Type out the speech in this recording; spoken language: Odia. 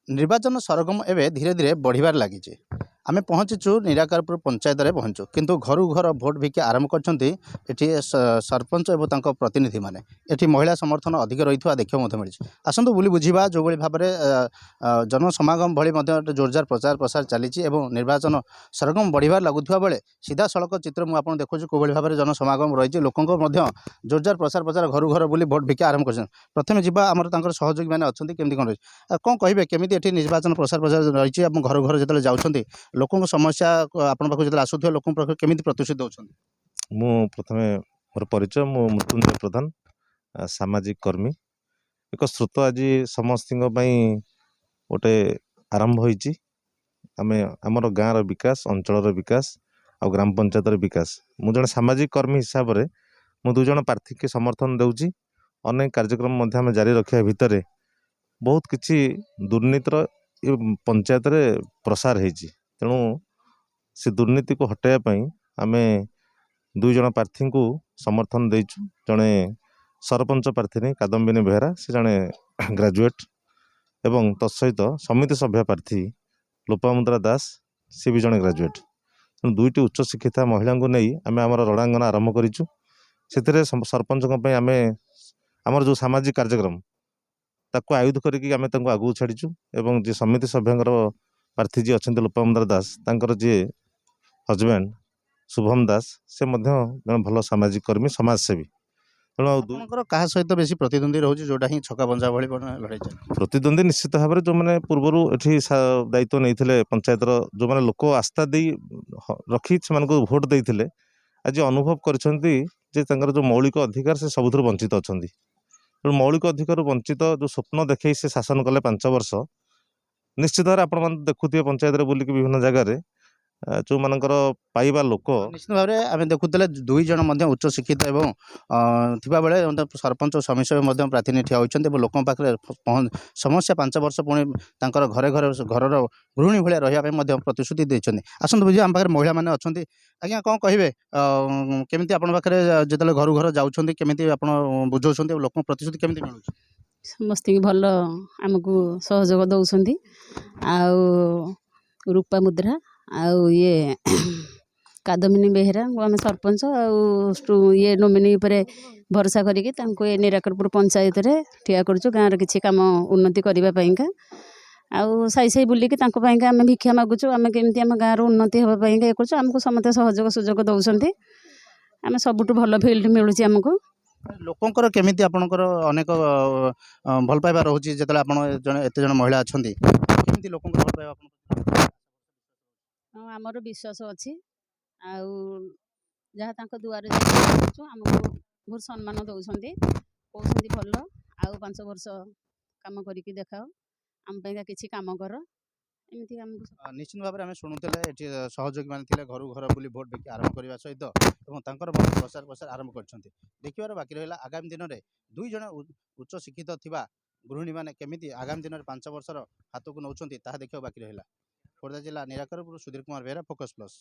ନିର୍ବାଚନ ସରଗମ ଏବେ ଧୀରେ ଧୀରେ ବଢ଼ିବାରେ ଲାଗିଛି। ଆମେ ପହଞ୍ଚିଛୁ ନିରାକାରପୁର ପଞ୍ଚାୟତରେ ପହଞ୍ଚୁ, କିନ୍ତୁ ଘରୁ ଘର ଭୋଟ ଭିକ୍ଷା ଆରମ୍ଭ କରିଛନ୍ତି ଏଠି ସରପଞ୍ଚ ଏବଂ ତାଙ୍କ ପ୍ରତିନିଧିମାନେ। ଏଠି ମହିଳା ସମର୍ଥନ ଅଧିକ ରହିଥିବା ଦେଖିବାକୁ ମଧ୍ୟ ମିଳିଛି। ଆସନ୍ତୁ ବୁଲି ବୁଝିବା, ଯେଉଁଭଳି ଭାବରେ ଜନସମାଗମ ଭଳି ମଧ୍ୟ ଜୋରଦାର ପ୍ରଚାର ପ୍ରସାର ଚାଲିଛି ଏବଂ ନିର୍ବାଚନ ସରଗମ ବଢ଼ିବାରେ ଲାଗୁଥିବା ବେଳେ ସିଧାସଳଖ ଚିତ୍ର ମୁଁ ଆପଣ ଦେଖୁଛି କେଉଁଭଳି ଭାବରେ ଜନସମାଗମ ରହିଛି। ଲୋକଙ୍କ ମଧ୍ୟ ଜୋରଦାର ପ୍ରଚାର ପ୍ରଚାର, ଘରୁ ଘର ବୁଲି ଭୋଟ ଭିକ୍ଷା ଆରମ୍ଭ କରିଛନ୍ତି। ପ୍ରଥମେ ଯିବା, ଆମର ତାଙ୍କର ସହଯୋଗୀମାନେ ଅଛନ୍ତି, କେମିତି କ'ଣ ରହିଛି, ଆଉ କ'ଣ କହିବେ, କେମିତି ଏଠି ନିର୍ବାଚନ ପ୍ରଚାର ପ୍ରଚାର ରହିଛି ଏବଂ ଘର ଘର ଯେତେବେଳେ ଯାଉଛନ୍ତି, ଲୋକଙ୍କ ସମସ୍ୟା ଆପଣଙ୍କ ପାଖକୁ ଯେତେବେଳେ ଆସୁଥିବ, ଲୋକଙ୍କ ପାଖକୁ କେମିତି ପ୍ରତିଶ୍ରୁତି ଦେଉଛନ୍ତି? ମୁଁ ପ୍ରଥମେ ମୋର ପରିଚୟ, ମୁଁ ମୃତ୍ୟୁଞ୍ଜୟ ପ୍ରଧାନ, ସାମାଜିକ କର୍ମୀ। ଏକ ସ୍ରୋତ ଆଜି ସମସ୍ତଙ୍କ ପାଇଁ ଗୋଟେ ଆରମ୍ଭ ହୋଇଛି। ଆମେ ଆମର ଗାଁର ବିକାଶ, ଅଞ୍ଚଳର ବିକାଶ ଆଉ ଗ୍ରାମ ପଞ୍ଚାୟତର ବିକାଶ। ମୁଁ ଜଣେ ସାମାଜିକ କର୍ମୀ ହିସାବରେ ମୁଁ ଦୁଇ ଜଣ ପ୍ରାର୍ଥୀକି ସମର୍ଥନ ଦେଉଛି। ଅନେକ କାର୍ଯ୍ୟକ୍ରମ ମଧ୍ୟ ଆମେ ଜାରି ରଖିବା ଭିତରେ ବହୁତ କିଛି ଦୁର୍ନୀତିର ଏ ପଞ୍ଚାୟତରେ ପ୍ରସାର ହେଇଛି। ତେଣୁ ସେ ଦୁର୍ନୀତିକୁ ହଟାଇବା ପାଇଁ ଆମେ ଦୁଇ ଜଣ ପ୍ରାର୍ଥୀଙ୍କୁ ସମର୍ଥନ ଦେଇଛୁ। ଜଣେ ସରପଞ୍ଚ ପ୍ରାର୍ଥିନୀ କାଦମ୍ବିନୀ ବେହେରା, ସେ ଜଣେ ଗ୍ରାଜୁଏଟ୍, ଏବଂ ତତ୍ସହିତ ସମିତି ସଭ୍ୟ ପ୍ରାର୍ଥୀ ଲୋପାମୁଦ୍ରା ଦାସ, ସେ ବି ଜଣେ ଗ୍ରାଜୁଏଟ୍। ତେଣୁ ଦୁଇଟି ଉଚ୍ଚଶିକ୍ଷିତା ମହିଳାଙ୍କୁ ନେଇ ଆମେ ଆମର ରଣାଙ୍ଗନ ଆରମ୍ଭ କରିଛୁ। ସେଥିରେ ସରପଞ୍ଚଙ୍କ ପାଇଁ ଆମେ ଆମର ଯେଉଁ ସାମାଜିକ କାର୍ଯ୍ୟକ୍ରମ ତାକୁ ଆୟୁଧ କରିକି ଆମେ ତାଙ୍କୁ ଆଗକୁ ଛାଡ଼ିଛୁ, ଏବଂ ଯିଏ ସମିତି ସଭ୍ୟଙ୍କର ପ୍ରାର୍ଥୀ ଯିଏ ଅଛନ୍ତି ଲୋପାମୁଦ୍ରା ଦାସ, ତାଙ୍କର ଯିଏ ହଜବେଣ୍ଡ ଶୁଭମ ଦାସ, ସେ ମଧ୍ୟ ଜଣେ ଭଲ ସାମାଜିକ କର୍ମୀ, ସମାଜସେବୀ। ତେଣୁ ଆଉ ଆପଣଙ୍କର କାହା ସହିତ ବେଶୀ ପ୍ରତିଦ୍ୱନ୍ଦ୍ୱୀ ରହୁଛି, ଯେଉଁଟା ହିଁ ଛକା ପଞ୍ଝା ଭଳି ଲଢ଼େଇ ଚାଲିଛି? ପ୍ରତିଦ୍ୱନ୍ଦ୍ୱୀ ନିଶ୍ଚିତ ଭାବରେ ଯେଉଁମାନେ ପୂର୍ବରୁ ଏଠି ଦାୟିତ୍ୱ ନେଇଥିଲେ ପଞ୍ଚାୟତର, ଯେଉଁମାନେ ଲୋକ ଆସ୍ଥା ଦେଇ ରଖି ସେମାନଙ୍କୁ ଭୋଟ ଦେଇଥିଲେ, ଆଜି ଅନୁଭବ କରିଛନ୍ତି ଯେ ତାଙ୍କର ଯେଉଁ ମୌଳିକ ଅଧିକାର ସେ ସବୁଥିରୁ ବଞ୍ଚିତ ଅଛନ୍ତି। ତେଣୁ ମୌଳିକ ଅଧିକାରରୁ ବଞ୍ଚିତ ଯେଉଁ ସ୍ୱପ୍ନ ଦେଖେଇ ସେ ଶାସନ କଲେ 5 ବର୍ଷ, ନିଶ୍ଚିତ ଭାବରେ ଆପଣମାନେ ଦେଖୁଥିବେ ପଞ୍ଚାୟତରେ ବୁଲିକି ବିଭିନ୍ନ ଜାଗାରେ ଯେଉଁମାନଙ୍କର ପାଇବା ଲୋକ। ନିଶ୍ଚିତ ଭାବରେ ଆମେ ଦେଖୁଥିଲେ ଦୁଇ ଜଣ ମଧ୍ୟ ଉଚ୍ଚ ଶିକ୍ଷିତ ଏବଂ ଥିବାବେଳେ ମଧ୍ୟ ସରପଞ୍ଚ ଓ ସମିତି ସଭ୍ୟ ମଧ୍ୟ ପ୍ରାର୍ଥିନୀ ଠିଆ ହୋଇଛନ୍ତି ଏବଂ ଲୋକଙ୍କ ପାଖରେ ସମସ୍ୟା 5 ବର୍ଷ ପୁଣି ତାଙ୍କର ଘରେ ଘରେ ଘରର ଗୃହିଣୀ ଭଳିଆ ରହିବା ପାଇଁ ମଧ୍ୟ ପ୍ରତିଶ୍ରୁତି ଦେଇଛନ୍ତି। ଆସନ୍ତୁ ବୁଝିବା, ଆମ ପାଖରେ ମହିଳାମାନେ ଅଛନ୍ତି। ଆଜ୍ଞା, କ'ଣ କହିବେ, କେମିତି ଆପଣଙ୍କ ପାଖରେ ଯେତେବେଳେ ଘରୁ ଘର ଯାଉଛନ୍ତି, କେମିତି ଆପଣ ବୁଝାଉଛନ୍ତି ଏବଂ ଲୋକଙ୍କ ପ୍ରତିଶ୍ରୁତି କେମିତି ମିଳୁଛି? ସମସ୍ତିଙ୍କି ଭଲ ଆମକୁ ସହଯୋଗ ଦେଉଛନ୍ତି। ଆଉ ରୂପା ମୁଦ୍ରା ଆଉ ଇଏ କାଦମ୍ବିନୀ ବେହେରାଙ୍କୁ ଆମେ ସରପଞ୍ଚ ଆଉ ଇଏ ନୋମିନି ଉପରେ ଭରସା କରିକି ତାଙ୍କୁ ଏ ନିରାକରପୁର ପଞ୍ଚାୟତରେ ଠିଆ କରୁଛୁ ଗାଁର କିଛି କାମ ଉନ୍ନତି କରିବା ପାଇଁକା। ଆଉ ସାହି ସାହି ବୁଲିକି ତାଙ୍କ ପାଇଁକା ଆମେ ଭିକ୍ଷା ମାଗୁଛୁ, ଆମେ କେମିତି ଆମ ଗାଁର ଉନ୍ନତି ହେବା ପାଇଁକା ଇଏ କରୁଛୁ। ଆମକୁ ସମସ୍ତେ ସହଯୋଗ ସୁଯୋଗ ଦେଉଛନ୍ତି। ଆମେ ସବୁଠୁ ଭଲ ଫିଲ୍ଡ ମିଳୁଛି ଆମକୁ। ଲୋକଙ୍କର କେମିତି ଆପଣଙ୍କର ଅନେକ ଭଲ ପାଇବା ରହୁଛି, ଯେତେବେଳେ ଆପଣ ଜଣେ ଏତେ ଜଣ ମହିଳା ଅଛନ୍ତି, କେମିତି ଲୋକଙ୍କର ଭଲ ପାଇବା ଆପଣ? ହଁ, ଆମର ବିଶ୍ୱାସ ଅଛି। ଆଉ ଯାହା ତାଙ୍କ ଦୁଆରେ ଯାଇକି ଆମକୁ ବହୁତ ସମ୍ମାନ ଦେଉଛନ୍ତି, କହୁଛନ୍ତି ଭଲ, ଆଉ 5 ବର୍ଷ କାମ କରିକି ଦେଖାଅ, ଆମ ପାଇଁକା କିଛି କାମ କର, ଏମିତି ଆମକୁ। ନିଶ୍ଚିତ ଭାବରେ ଆମେ ଶୁଣୁଥିଲେ ଏଠି ସହଯୋଗୀମାନେ ଥିଲେ, ଘରୁ ଘର ବୁଲି ଭୋଟ ଭିକ୍ଷା ଆରମ୍ଭ କରିବା ସହିତ ଏବଂ ତାଙ୍କର ମଧ୍ୟ ପ୍ରଚାର ପ୍ରସାର ଆରମ୍ଭ କରିଛନ୍ତି। ଦେଖିବାର ବାକି ରହିଲା ଆଗାମୀ ଦିନରେ ଦୁଇ ଜଣ ଉଚ୍ଚ ଶିକ୍ଷିତ ଥିବା ଗୃହିଣୀମାନେ କେମିତି ଆଗାମୀ ଦିନରେ 5 ବର୍ଷର ହାତକୁ ନେଉଛନ୍ତି, ତାହା ଦେଖିବାକୁ ବାକି ରହିଲା। ଖୋର୍ଦ୍ଧା ଜିଲ୍ଲା ନିରାକରପୁର, ସୁଧୀର କୁମାର ବେହେରା, ଫୋକସ୍ ପ୍ଲସ୍।